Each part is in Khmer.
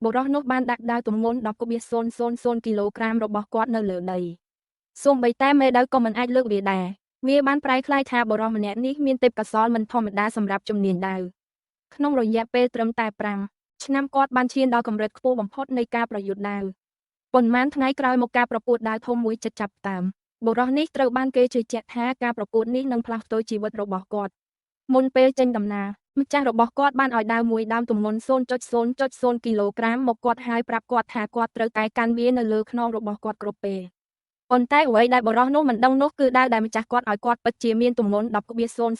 បុរសនោះបានដាក់ដាវទម្ងន់10.000គីឡូក្រាមរបស់គាត់នៅលើដីសូម្បីតែមេដាវក៏មិនអាចលើកវាដែរវាបានប្រែក្លាយថាបុរសម្នាក់នេះមានទេពកោសល្យមិនធម្មតាសម្រាប់ជំនាញដាវក្នុងរយៈពេលត្រឹមតែ5ឆ្នាំគាត់បានឈានដល់កម្រិតខ្ពស់បំផុតនៃការប្រយុទ្ធដាវប៉ុន្មានថ្ងៃក្រោយមកការប្រកួតដាវធំមួយជិតចាប់តាមបុរសនេះត្រូវបានគេជឿជាក់ថាការប្រកួតនេះនឹងផ្លាស់ប្ដូរជីវិតរបស់គាត់មុនពេលចេញដំណើរម្ចាស់របស់គាត់បានឲ្យដាវមួយដើមទម្ងន់ 0.0.0 គីឡូក្រាមមកគាត់ហើយប្រាប់គាត់ថាគាត់ត្រូវតែកាន់វានៅលើខ្នងរបស់គាត់គ្រប់ពេលប៉ុន្តែអ្វីដែលបុរសនោះមិនដឹងនោះគឺដាវដែលម្ចាស់គាត់ឲ្យគាត់ពិតជាមានទម្ងន់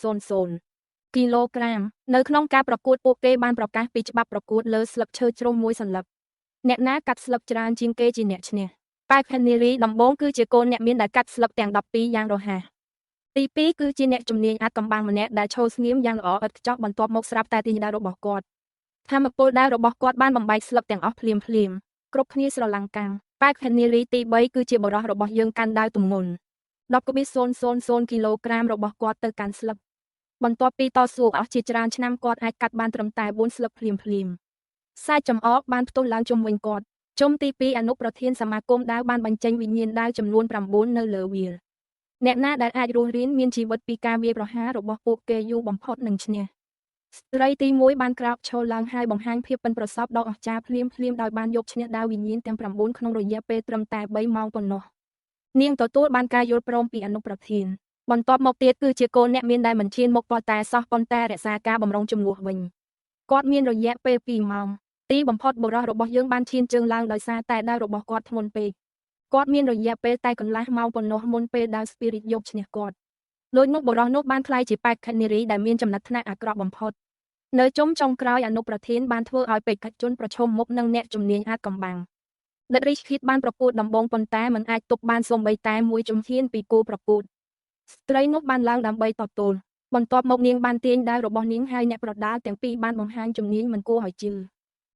10.000 គីឡូក្រាមនៅក្នុងការប្រកួតពួកគេបានប្រកាសពីច្បាប់ប្រកួតលើស្លឹកឈើជ្រុះមួយសន្លឹកអ្នកណាកាត់ស្លឹកច្រើនជាងគេជាអ្នកឈ្នះប៉ែកនារីដំបូងគឺជាកូនអ្នកមានដែលកាត់ស្លឹកទាំង12យ៉ាងរហ័សទី2គឺជាអ្នកជំនាញអាចកំបាំងម្នាក់ដែលឈរស្ងៀមយ៉ាងល្អឥតខ្ចោះបន្ទាប់មកស្រាប់តែទាញដាវរបស់គាត់ធម្មពលដាវរបស់គាត់បានបំបែកស្លឹកទាំងអស់ភ្លាមភ្លាមគ្រប់គ្នាស្រឡាំងកាំងប៉ែកនារីទី3គឺជាបុរសរបស់យើងកាន់ដាវទម្ងន់ 10.000 គីឡូក្រាមរបស់គាត់ទៅកាន់ស្លឹកបន្ទាប់ពីតស៊ូអស់ជាច្រើនឆ្នាំគាត់អាចកាត់បានត្រឹមតែ4ស្លឹកភ្លាមភ្លាមសាច់ចំអកបានផ្ទុះឡើងជុំវិញគាត់ជុំទី2អនុប្រធានសមាគមដាវបានបញ្ចេញវិញ្ញាណដាវចំនួន9នៅលើវាលអ្នកណាដែលអាចរស់រានមានជីវិតពីការវាយប្រហាររបស់ពួកគេយូរបំផុតនឹងឈ្នះស្ត្រីទី1បានក្រោកឈរឡើងហើយបង្ហាញភាពប៉ិនប្រសប់ដ៏អស្ចារ្យភ្លាមភ្លាមដោយបានយកឈ្នះដាវវិញ្ញាណទាំង9ក្នុងរយៈពេលត្រឹមតែ3ម៉ោងប៉ុណ្ណោះនាងទទួលបានការយល់ព្រមពីអនុប្រធានបន្ទាប់មកទៀតគឺជាកូនអ្នកមានដែលមិនឈានមកប៉ុន្តែសោះប៉ុន្តែរក្សាការបំរុងជំនួសវិញគាត់មានរយៈពេល2ម៉ោងទីបំផុតបុរសរបស់យើងបានឈានជើងឡើងដោយសារតែដាវរបស់គាត់ធ្ងន់ពេកគាត់មានរយៈពេលតែកន្លះម៉ោងប៉ុណ្ណោះមុនពេលដាវ Spirit យកឈ្នះគាត់ដូចនោះបុរសនោះបានក្លាយជាបេក្ខនារីដែលមានចំណាត់ថ្នាក់អាក្រក់បំផុតនៅជុំចុងក្រោយអនុប្រធានបានធ្វើឲ្យបេក្ខជនប្រឈមមុខនឹងអ្នកជំនាញអាចកំបាំងដិតរីឈគីតបានប្រកួតដំបូងប៉ុន្តែមិនអាចទប់បានសូម្បីតែមួយជំហានពីគូប្រកួតស្ត្រីនោះបានឡើងដើម្បីតទល់បន្ទាប់មកនាងបានទាញដាវរបស់នាងហើយអ្នកប្រដាល់ទាំងពីរបានបង្ហាញជំនាញមិនគួរឲ្យជឿ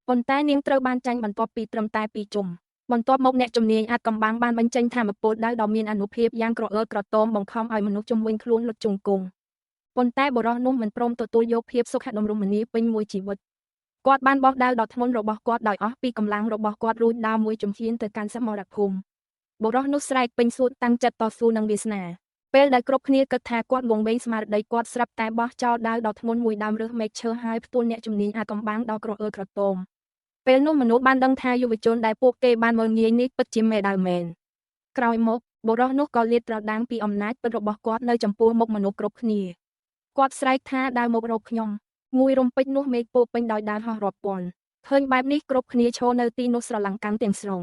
ប៉ុន្តែនាងត្រូវបានចាញ់បន្ទាប់ពីត្រឹមតែ2ជុំបន្ទាប់មកអ្នកជំនាញអាចកំបាំងបានបញ្ចេញធម៌ពលដាវដ៏មានអានុភាពយ៉ាងក្រអឺក្រទមបង្ខំឲ្យមនុស្សជុំវិញខ្លួនលុតជង្គង់ប៉ុន្តែបុរសនោះមិនព្រមទទួលយកភាពសុខដុមរមនាពេញមួយជីវិតគាត់បានបោះដាវដ៏ធ្ងន់របស់គាត់ដោយអស់ពីកម្លាំងរបស់គាត់រួចដើរមួយជំហានទៅកាន់សមរភូមិបុរសនោះស្រែកពេញសួតតាំងចិត្តតស៊ូនឹងវាសនាពេលដែលគ្រប់គ្នាគិតថាគាត់វង្វេងស្មារតីគាត់ស្រាប់តែបោះចោលដាវដ៏ធ្ងន់មួយដើមរើសមែកឈើហើយផ្ទួនអ្នកជំនាញអាចកំបាំងដ៏ក្រអឺក្រទមពេលនោះមនុស្សបានដឹងថាយុវជនដែលពួកគេបានមើលងាយនេះពិតជាមេដាវមែនក្រោយមកបុរសនោះក៏លាតត្រដាងពីអំណាចពិតរបស់គាត់នៅចំពោះមុខមនុស្សគ្រប់គ្នាគាត់ស្រែកថាដាវមករកខ្ញុំមួយរំពេចនោះមេឃពោពេញដោយដាវហោះរាប់ពាន់ឃើញបែបនេះគ្រប់គ្នាឈរនៅទីនោះស្រឡាំងកាន់ទាំងស្រុង